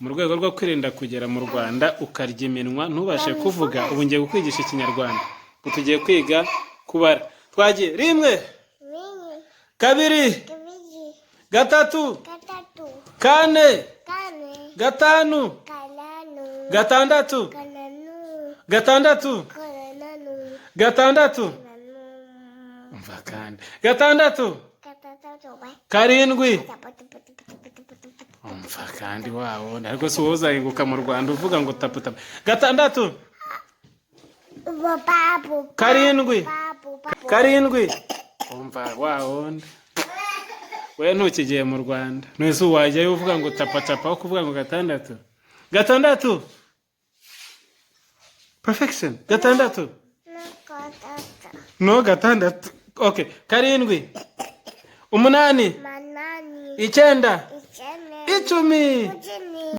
Mu rwego rwo kwirinda kugera mu Rwanda ukarya iminwa ntubashe kuvuga, ubu ngiye kukwigisha Ikinyarwanda. Ubu tugiye kwiga kubara. Twagiye: rimwe, 1, 2, 2, 3, 3, 4, 4, 5, 5, 6, 6, 6, 6, 6, 6, umva kandi, 6, 6, 7, umva kandi wabona. Ariko si wowe uzahinguka mu Rwanda uvuga ngo tapu tapu. 6, 7, 7, umva wawundi we, ntukigiye mu Rwanda. Nese wajyayo uvuga ngo tapa tapa aho kuvuga ngo 6, 6? Perfection, 6. No, 6. Okay, 7, 8, 8, 9, 9, 10. 10.